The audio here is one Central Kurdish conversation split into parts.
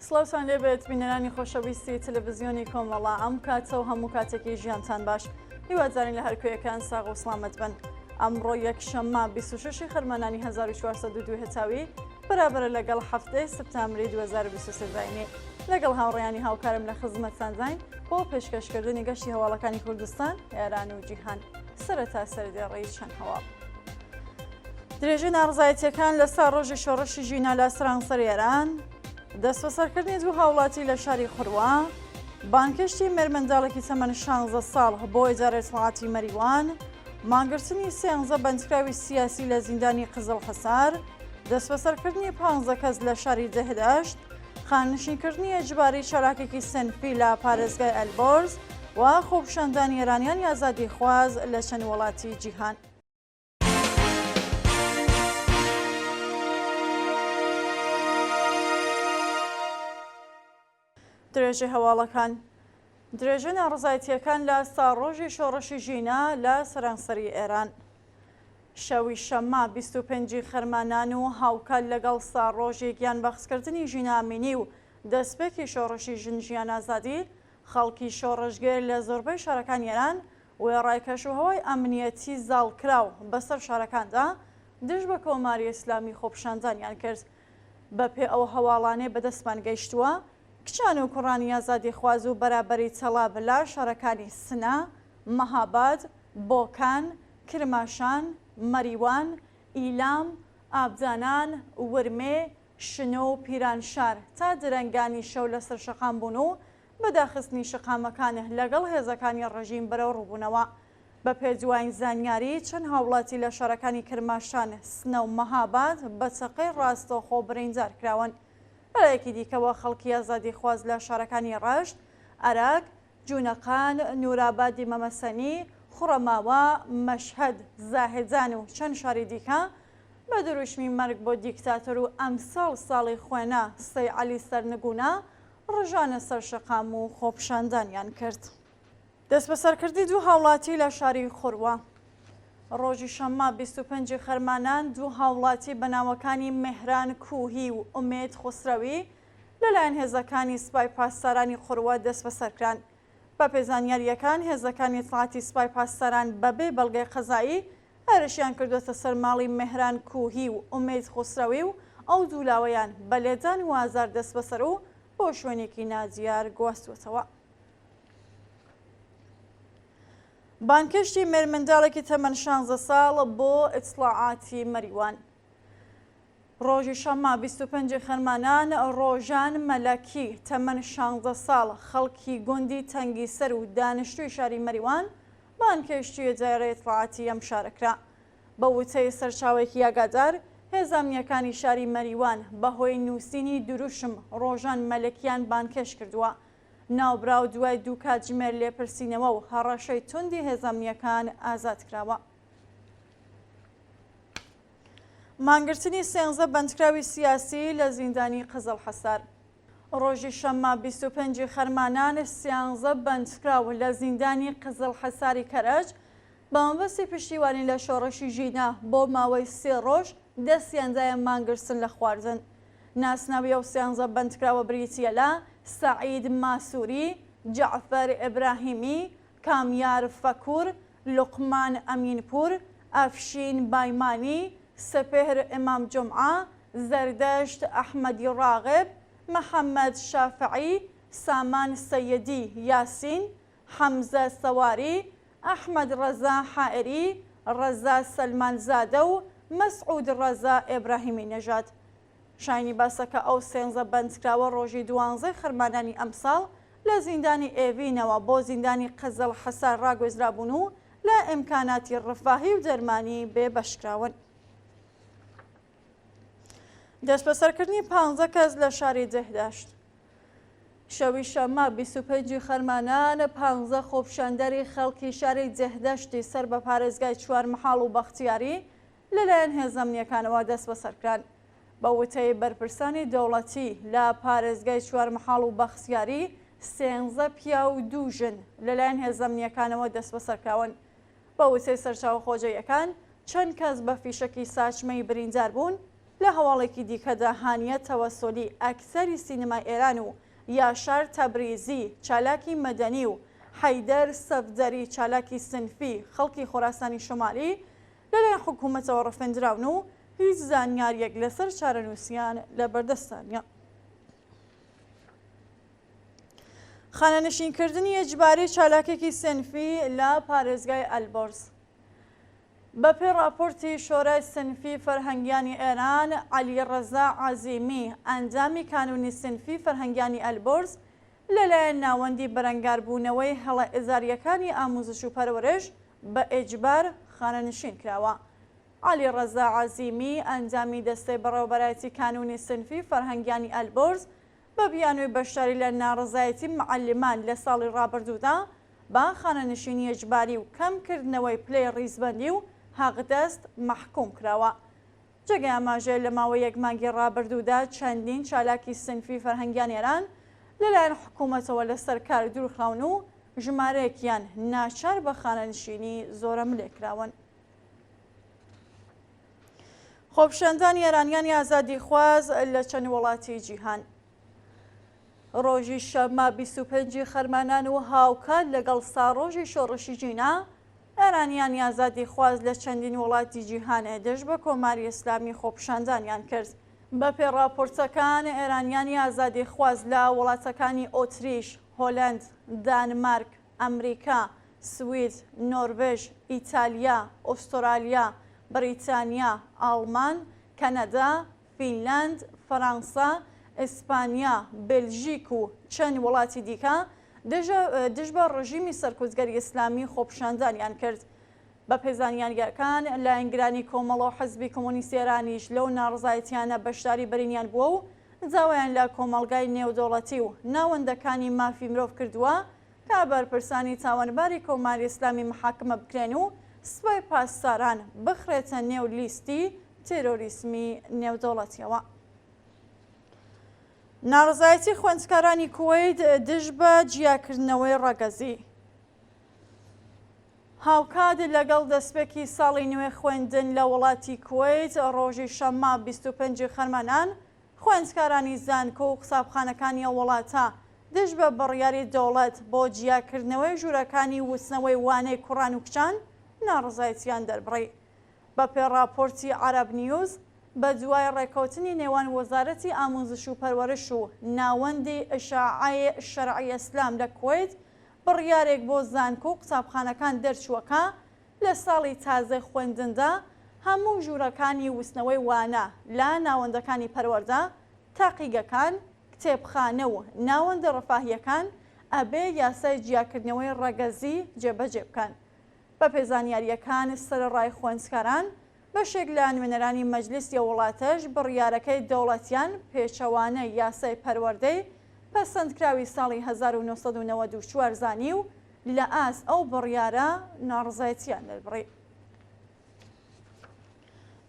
سڵاوتان لێبێت بینەرانی خۆشەویستی تەلەڤزیۆنی کۆمەڵە ئەم کاتە و هەموو کاتێکی ژیانتان باش هیوادارین لە هەرکوێیەکان ساغ و سڵامەت بن ئەمڕۆ یەکشەممە 26 خەرمانانی 1402 هەتاوی بەرابەرە لەگەڵ هەفتەی سپتامبری 2023 زاینی لەگەڵ هاوڕێیانی هاوکارم لە خزمەتتانداین بۆ پێشکەشکردنی گەشتی هەواڵەکانی کوردستان ئێران و جیهان سەرەتا سەردێڕی چەند هەواڵ. درێژەی ناڕزایەتیەکان لە سا ڕۆژی شۆڕشی ژینا لە سەرانسەر ئێران، دەستبەسەرکردنی دوو هاوڵاتی لە شاری خروە، بانگهێشتی مێرمنداڵێکی تەمەن 16 ساڵ بۆ ئیدارە ئیتڵاعاتی مەریوان، مانگرتنی سێانزە بەندکراوی سیاسی لە زیندانی قزڵحەسار، دەستبەسەرکردنی پانزە کەس لە شاری دهدەشت، خانەنشینکردنی ئیجباری چالاکێکی سێنفی لە پارێزگای ئەلبۆرز و خۆپیشاندانی ئێرانیانی ئازادیخواز لە چەند وڵاتی جیهان. درێژەی هەواڵەکان درێژەی ناڕەزایەتییەکان لە ساڵڕۆژی شۆڕشی ژینا لە سەرانسەری ئێران. شەوی شەممە 25 ی خەرمانان و هاوکات لەگەڵ ساڵڕۆژی گیانبەختکردنی ژینا ئەمینی و دەستپێکی شۆڕشی ژن ژیان ئازادی، خەڵکی شۆڕشگێر لە زۆربەی شارەکانی ئێران وێڕای کەشوهەوای ئەمنیەتی زاڵکراو بەسەر شارەکاندا دژ بە کۆماری ئیسلامی خۆپیشاندانیان کرد. بەپێ ئەو هەواڵانەی بەدەستمان گەیشتووە، کچان و کوڕانی ئازادیخواز و بەرابەری تەڵەب لە شارەکانی سنە، مەهاباد، بۆکان، کرماشان، مەریوان، ئیلام، ئابدانان، ورمێ، شنۆ و پیرانشار تا درەنگانی شەو لەسەر شەقام بوون و بە داخستنی شەقامەکان لەگەڵ هێزەکانی ڕژیم بەرەوڕوو بوونەوە. بەپێ دواین زانیاری چەند هاوڵاتی لە شارەکانی کرماشان، سنە و مەهاباد بە چەقەی ڕاستەوخۆ بریندار کراون. لەلایەکی دیکەوە خەڵکی ئازادیخواز لە شارەکانی ڕەشت، ئەراک، جونەقان، نورابادی مەمەسەنی، خوڕەماوە، مەشهەد، زاهێدان و چەند شاری دیکە بە دروشمی مەرگ بۆ دیکتاتۆر و ئەمساڵ ساڵی خوێنە سەی عەلی سەرنگونە ڕژانە سەر شەقام و خۆپیشاندانیان کرد. دەستبەسەرکردنی دوو هاوڵاتی لە شاری خوروە. ڕۆژی شەممە 25 ی خەرمانان دوو هاوڵاتی بە ناوەکانی مێهران کوهی و ئومێد خوسرەوی لەلایەن هێزەکانی سپای پاسدارانی خوروە دەستبەسەرکران. بەپێی زانیارییەکان هێزەکانی ئیتڵاعاتی سپای پاسداران بەبێ بەڵگەی قەزایی هێرشیان کردووەتە سەر ماڵی مێهران کوهی و ئومێد خوسرەوی و ئەو دوو لاوەیان بە لێدان و ئازار دەستبەسەر و بۆ شوێنێکی نادیار گواستووەتەوە. بانگهێشتی مێرمنداڵێکی تەمەن شانزە ساڵ بۆ ئیتڵاعاتی مەریوان. ڕۆژی شەممە 25 خەرمانان ڕۆژان مەلەکی تەمەن شانزە ساڵ خەڵکی گوندی تەنگیسەر و دانیشتووی شاری مەریوان بانگهێشتی ئیدارەی ئیتڵاعاتی ئەم شارە کرا. بە وتەی سەرچاوەیەکی ئاگادار، هێزە ئەمنییەکانی شاری مەریوان بە هۆی نووسینی دروشم ڕۆژان مەلەکیان بانگهێشت کردووە. ناوبراو دوای دوو کاتژمێر لێپرسینەوە و هەڕەشەی توندی هێزە ئەمنییەکان ئازاد کراوە. مانگرتنی سێنزە بەندکراوی سیاسی لە زیندانی قزڵحەسار. ڕۆژی شەممە 25 ی خەرمانان سیانزە بەندکراو لە زیندانی قزڵحەساری کەرەج بە مەبەستی پشتیوانی لە شۆڕشی ژینا بۆ ماوەی سێ ڕۆژ دەستیان دایە مانگرتن لە خواردن. ناسناوی ئەو سیانزە بەندکراوە بریتییە لە، سەعید ماسووری، جەعفەر ئیبراهیمی، کامیار فەکوور، لوقمان ئەمینپوور، ئەفشین بایمانی، سپێهر ئیمام جومعە، زەردەشت ئەحمەدی ڕاغب، محەمەد شافعی، سامان سەیدی یاسین، حەمزە سەواری، ئەحمەد ڕەزا حائری، ڕەزا سەلمانزادە و مەسعود ڕەزا ئێبراهیمی نەژاد. شایانی باسە کە ئەو سێنزە بەندکراوە ڕۆژی دوانزەی خەرمانانی ئەمساڵ لە زیندانی ئێڤینەوە بۆ زیندانی قزڵ حەسار ڕاگوێزرابوون و لە ئیمکاناتی ڕفاهی و دەرمانی بێ بەش کراون. دەستبەسەرکردنی پانزە کەس لە شاری دهدەشت. شەوی شەممە 25 ی خەرمانان پانزە خۆپیشاندەری خەڵکی شاری دهدەشتی سەر بە پارێزگای چوارمحاڵ و بەختیاری لەلایەن هێزە ئەمنییەکانەوە دەستبەسەرکران. بە وتەی بەرپرسانی دەوڵەتی لە پارێزگای چوارمحاڵ و بەختیاری سێنزە پیاو و دوو ژن لەلایەن هێزە ئەمنییەکانەوە دەستبەسەرکراون. بە وتەی سەرچاوە خۆجێیەکان، چەند کەس بە فیشەکی ساچمەیی بریندار بوون. لە هەواڵێکی دیکەدا هانیە تەوەسۆلی ئەکتەری سینەمای ئێران و یاشار تەبریزی چالاکی مەدەنی و حەیدەر سەفدەری چالاکی سنفی خەڵکی خۆراسانی شومالی لەلایەن حکوومەتەوە ڕفێندراون و هیچ زانیارییەک لەسەر چارەنووسیان لەبەردەستدا نییە. خانەنشینکردنی ئیجباری چالاکێکی سنفی لە پارێزگای ئەلبۆرز. بەپێی ڕاپۆرتی شۆرای سنفی فەرهەنگیانی ئێران، عەلی ڕەزا عەزیمی، ئەندامی کانوونی سنفی فەرهەنگیانی ئەلبۆرز، لەلایەن ناوەندی بەرەنگاربوونەوەی هەڵە ئیدارییەکانی ئامووزش و پەروەرش بە ئیجبار خانەنشین کراوە. عەلی ڕەزا عەزیمی، ئەندامی دەستەی بەڕێوەبەرایەتی کانوونی سنفی فەرهەنگیانی ئەلبۆرز، بە بیانووی بەشداری لە ناڕەزایەتی معەلیمان لە ساڵی ڕابردوودا بە خانەنشینی ئیجباری و کەم کردنەوەی پلەی ڕیزبەندی و حەقدەست مەحکووم کراوە. جێگەی ئاماژەیە لە ماوەی یەک مانگی ڕابردوودا چەندین چالاکی سنفی فەرهەنگیانی ئێران لەلایەن حکوومەتەوە لەسەر کار دوورخراون و ژمارەیەکیان ناچار بە خانەنشینی زۆرەملێ کراون. خۆپیشاندانی ئێرانیانی ئازادیخواز لە چەند وڵاتی جیهان. ڕۆژی شەممە 25 ی خەرمانان و هاوکات لەگەڵ ساڕۆژی شۆڕشی ژینا، ئێرانیانی ئازادیخواز لە چەندین وڵاتی جیهان دژ بە کۆماری ئیسلامی خۆپیشاندانیان کرد. بەپێی ڕاپۆرتەکان، ئێرانیانی ئازادیخواز لە وڵاتەکانی ئۆتریش، هۆلەند، دانمارک، ئەمریکا، سوید، نۆرڤێژ، ئیتالیا، ئوسترالیا، بریتانیا، ئاڵمان، کەنەدا، فینلاند، فەرانسە، ئیسپانیا، بێلژیک و چەند وڵاتی دیکە دژ بە ڕژیمی سەرکوتگەری ئیسلامی خۆپیشاندانیان کرد. بەپێی زانیارییەکان، لایەنگرانی کۆمەڵە و حزبی کۆمۆنیستی ئێرانیش لەو ناڕەزایەتییانە بەشداری بەرینیان بووە و داوایان لە کۆمەڵگای نێودەوڵەتی و ناوەندەکانی مافی مرۆڤ کردووە کە بەرپرسانی تاوانباری کۆماری ئیسلامی محاکمە بکرێن و سپای پاسداران بخرێتە نێو لیستی تێرۆریسمی نێودەوڵەتیەوە. ناڕەزایەتی خوێندکارانی کوەیت دژ بە جیاکردنەوەی ڕەگەزی. هاوکات لەگەڵ دەستپێکی ساڵی نوێ خوێندن لە وڵاتی کوەیت ڕۆژی شەممە 25 خەرمانان خوێندکارانی زانکۆ و قوتابخانەکانی ئەو وڵاتە دژ بە بڕیاری دەوڵەت بۆ جیاکردنەوەی ژوورەکانی وتنەوەی وانەی کوڕان و کچان ناڕەزایەتیان دەربڕی. بەپێ ڕاپۆرتی عەرەب نیوز، بەدوای ڕێککەوتنی نێوان وەزارەتی ئاموزش و پەروەرش و ناوەندی ئشاعەی شەرعی ئیسلام لە کوەیت بڕیارێک بۆ زانکۆ و قوتابخانەکان دەرچووە کە لە ساڵی تازەی خوێندندا هەموو ژوورەکانی وتنەوەی وانە لە ناوەندەکانی پەروەردە، تاقیگەکان، کتێبخانە و ناوەندە ڕەفاهییەکان ئەبێ یاسای جیاکردنەوەی ڕەگەزی جێبەجێ بکەن. بەپێ زانیارییەکان سەرەڕای خوێندکاران، بەشێک لە نوێنەرانی مەجلیسی ئەو وڵاتەش بڕیارەکەی دەوڵەتیان پێچەوانەی یاسای پەروەردەی پەسەندکراوی ساڵی 1994 زانی و لە ئاست ئەو بڕیارە ناڕەزایەتییان دەربڕی.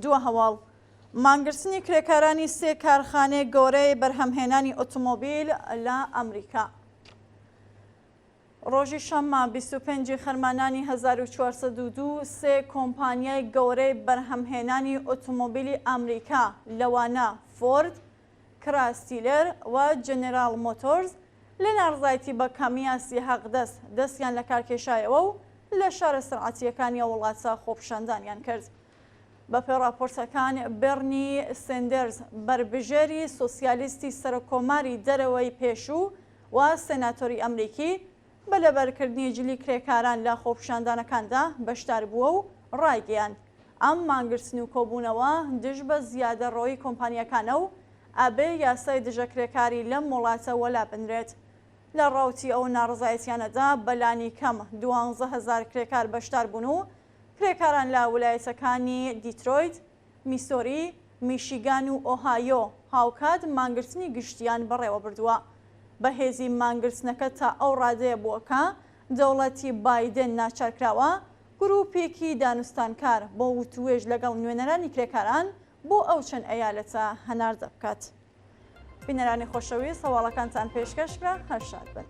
دوا هەواڵ، مانگرتنی کرێکارانی سێ کارخانەی گەورەی بەرهەمهێنانی ئۆتۆمۆبیل لە ئەمریکا. ڕۆژی شەممە 25 ی خەرمانانی 1402 سێ کۆمپانیای گەورەی بەرهەمهێنانی ئۆتۆمۆبیلی ئەمریکا لەوانە فۆرد، کرایسلەر و جەنەراڵ مۆتۆرز لە ناڕەزایەتی بە کەمی ئاستی حەقدەست دەستیان لەکارکێشایەوە و لە شارە سەنعەتییەکانی ئەو وڵاتە خۆپیشاندانیان کرد. بەپێی ڕاپۆرتەکان بێرنی سێندێرز بەربژێری سۆسیالیستی سەرۆککۆماری دەرەوەی پێشوو و سێناتۆری ئەمریکی بە لەبەرکردنی جلی کرێکاران لە خۆپیشاندانەکاندا بەشدار بووە و ڕایگەیاند، ئەم مانگرتن و کۆبوونەوە دژ بە زیادەڕۆیی کۆمپانیاکانە و ئەبێ یاسای دژەکرێکاری لەم وڵاتە وەلا بنرێت. لە ڕەوتی ئەو ناڕەزایەتیانەدا بە لانیکەم 12,000 کرێکار بەشدار بوون و کرێکاران لە ولایەتەکانی دیترۆیت، میسۆری، میشیگان و ئۆهایۆ هاوکات مانگرتنی گشتییان بەڕێوەبردووە. بەهێزی مانگرتنەکە تا ئەو ڕادەیە بووە کە دەوڵەتی بایدن ناچارکراوە گرووپێکی دانوستانکار بۆ وتووێژ لەگەڵ نوێنەرانی کرێکاران بۆ ئەو چەند ئەیالەتە هەناردە بکات. بینەرانی خۆشەویست هەواڵەکانتان پێشکەش کرا، هەر شاد بن.